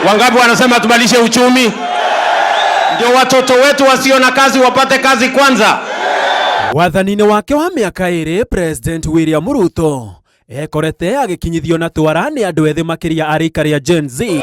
Wangapi wanasema tubadilishe uchumi? Ndio watoto wetu wasio na kazi wapate kazi kwanza. Wathani-inĩ wake wa mĩaka 2, President William Ruto ekorete agĩkinyithio na twara nĩ andũ ethĩ, makĩria a rika rĩa Gen Z,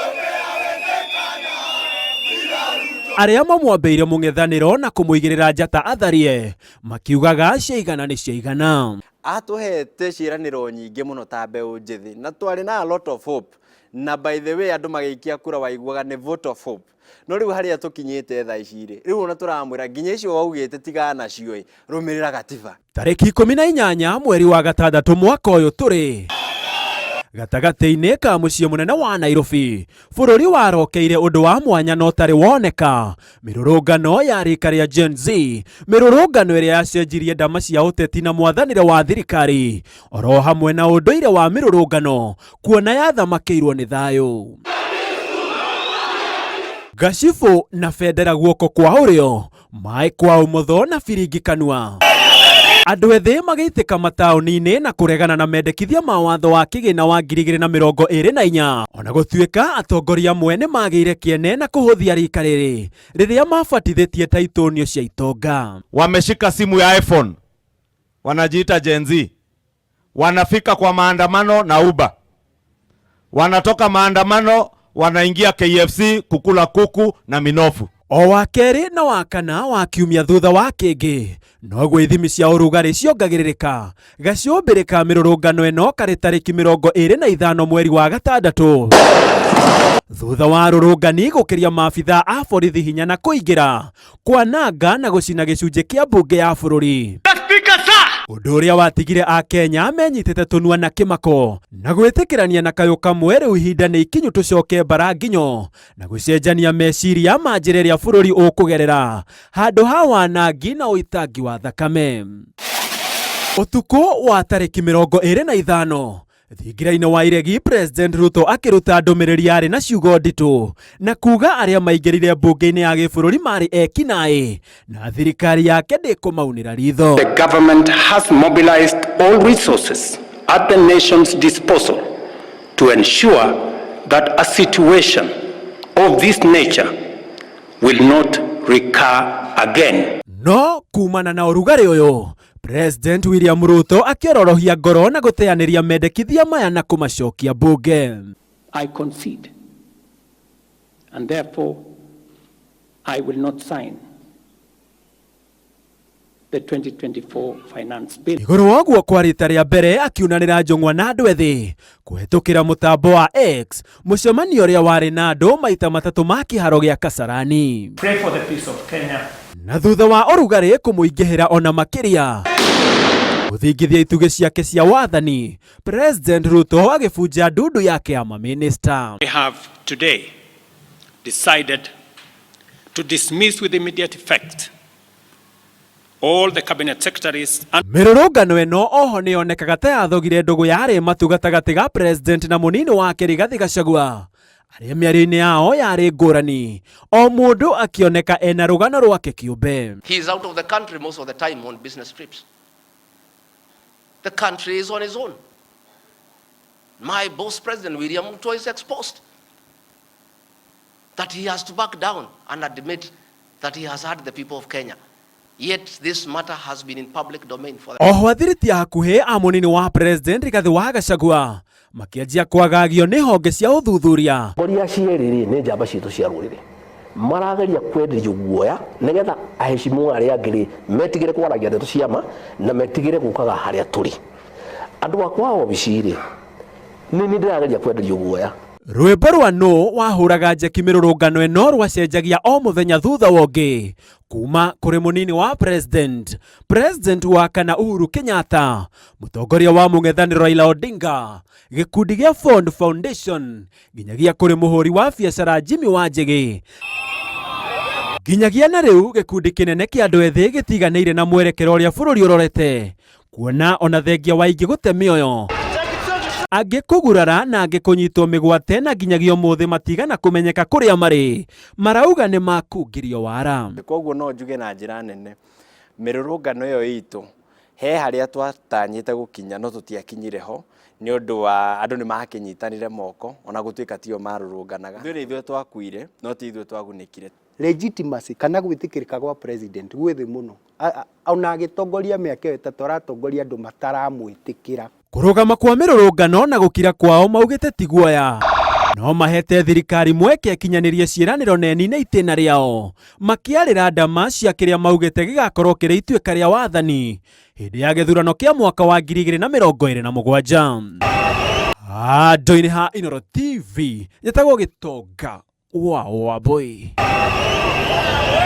arĩa mamwambĩire mũng'ethanĩro na kũmũigĩrĩra njata atharie, makiugaga ciaigana nĩ ciaigana. Atũhete ciĩranĩro nyingĩ mũno ta mbeũ njĩthĩ, na twarĩ na a lot of hope, na by the way, andũ magĩikia kura waiguaga nĩ vote of hope. No rĩu harĩa tũkinyĩte thaa ici rĩ, rĩu ona tũramwĩra nginya icio waugĩte tigana nacio ĩ, rũmĩrĩra gatiba. Tarĩki 18 mweri wa gatandatũ mwaka ũyũ tũrĩ, gatagatĩ-inĩ ka mũciĩ mũnene wa Nairobi, bũrũri warokeire ũndũ wa mwanya na ũtarĩ woneka, mĩrũrũngano ya rika rĩa Gen Z, mĩrũrũngano ĩrĩa yacenjirie ndama cia ũteti na mwathanĩre wa thirikari, oro hamwe na ũndũire wa mĩrũrũngano, kuona yathamakĩirwo nĩ thayũ. Gacibũ na bendera guoko kwa ũrĩo, maĩ kwa ũmotho na biringi kanua, andũ ethĩ magĩitĩka mataũni-inĩ na kũregana na mendekithia ma watho wa kĩgĩna wa 2024, ona gũtuĩka atongoria amwe nĩ magĩire kĩene na kũhũthia rika rĩrĩ rĩrĩa mabatithĩtie ta itũnio cia itonga. Wameshika simu ya iPhone, wanajiita Gen Z, wanafika kwa maandamano na Uber, wanatoka maandamano wanaingia KFC kukula kuku na minofu. O wa kerĩ na wa kana wa kiumia thutha wa kĩngĩ, noguo ithimi cia ũrugarĩ ciongagĩrĩrĩka. Gacũmbĩrĩ ka mĩrũrũngano ĩno karĩ tarĩki 25 mweri wa gatandatũ, thutha wa rũrũngani gũkĩria maabitha a borithi hinya na kũingĩra, kwananga na gũcina gĩcunjĩ kĩa mbunge ya bũrũri, ũndũ ũrĩa watigire Akenya menyitĩte tũnua na kĩmako na gwĩtĩkĩrania na kayũ kamwe, rĩu ihinda nĩ ikinyu tũcoke mbara nginyo na gũcenjania meciria ma njĩra ĩrĩa bũrũri ũkũgerera handũ ha wanangi na ũitangi wa thakame. Ũtukũ wa tarĩki 25, thingira-inĩ wa iregi, President Ruto akĩruta ndũmĩrĩri yarĩ na ciugo nditũ na kuga arĩa maingĩrire mbunge-inĩ ya gĩbũrũri marĩ ekinaĩ na thirikari yake ndĩkũmaunĩra ritho. The government has mobilized all resources at the nation's disposal to ensure that a situation of this nature will not recur again. No kumana na ũrugarĩ ũyũ, President William Ruto akĩororohia ngoro na gũteanĩria mendekithia maya na kũmacokia mbunge. I concede, and therefore I will not sign the 2024 Finance Bill. Igũrũ wa ũguo, kwa rita rĩa mbere akiunanĩra njũng'wa na andũ ethĩ kũhetũkĩra mũtambo wa X, mũcemanio ũrĩa warĩ na andũ maita matatũ ma kĩharo gĩa Kasarani. Pray for the peace of Kenya. Na thutha wa ũrugarĩ kũmũingĩhĩra ona makĩria gũthingithia itugĩ ciake cia wathani, President Ruto agĩbunja ndundu yake ya mamĩnĩsta. We have today decided to dismiss with immediate effect all the cabinet secretaries and Mĩrũrũngano ĩno oho nĩ yonekaga ta yathogire ndũgũ yarĩ matu gatagatĩ ga president na mũnini wake Rigathi Gachagua, arĩa mĩario-inĩ yao yarĩ ngũrani, o mũndũ akĩoneka ena rũgano rwake kĩũmbe. He is out of the country most of the time on business trips. The country is on his own. My boss, President William Ruto, is exposed that he has to back down and admit that he has hurt the people of Kenya. Yet this matter has been in public domain for Oho athiriti a hakuhĩ a mũnini wa president Rigathi wa Gachagua makĩanjia kwagagio nĩ honge cia ũthuthuria. Atongoria acio erĩ rĩ, nĩ njamba citũ cia rũrĩrĩ, marageria kwenderio guoya nĩgetha aheshimu arĩa angĩ rĩ metigĩre kwaragia ndeto cia ma na metigĩre gũkaga harĩa tũrĩ. Andũ akwa a obici rĩ, nĩ niĩ ndĩrageria kwenderio guoya. Rwĩmbo rwa nũ wahũraga njeki mĩrũrũngano ĩno rwacenjagia o mũthenya thutha wa ũngĩ, kuma kũrĩ mũnini wa president, president wa kana Uhuru Kenyatta, mũtongoria wa mũng'ethanĩro Raila Odinga, gĩkundi gĩa Ford Foundation, nginyagia kũrĩ mũhũri wa biacara Jimmy Wanjigi. Nginyagia na rĩu, gĩkundi kĩnene kĩa andũ ethĩ gĩtiganĩire na mwerekero ũrĩa bũrũri ũrorete, kuona ona thengia wa ingĩ gũte mĩoyo, angĩ kũgurara na angĩ kũnyitwo mĩgwate, na nginyagia ũmũthĩ matigana kũmenyeka kũrĩa marĩ, marauga nĩ makungirio wara. Koguo no njuge na njĩra nene, mĩrũrũngano ĩyo itũ he harĩa twatanyĩte gũkinya no tũtiakinyire ho. Nĩ ũndũ wa andũ nĩ makĩnyitanire moko ona gũtuĩka tio marũrũnganaga. Ithuĩ nĩ ithuĩ twakuire no ti ithuĩ twagunĩkire. Legitimacy kana gwĩtĩkĩrĩka gwa president gwĩ thĩ mũno. Ona agĩtongoria mĩaka ĩyo ĩtatũ aratongoria andũ mataramwĩtĩkĩra. Kũrũgama kwa mĩrũrũngano na gũkira kwao maugĩte ti guoya no mahete thirikari mweke ĩkinyanĩrie ciĩranĩro na ĩnine itĩna rĩao makĩarĩra ndama cia kĩrĩa maugĩte gĩgakorwo kĩrĩ ituĩka rĩa wathani hĩndĩ ya gĩthurano kĩa mwaka wa 2027. Handũ-inĩ ha Inooro TV, njĩtagwo Gĩtonga wa Wambũi.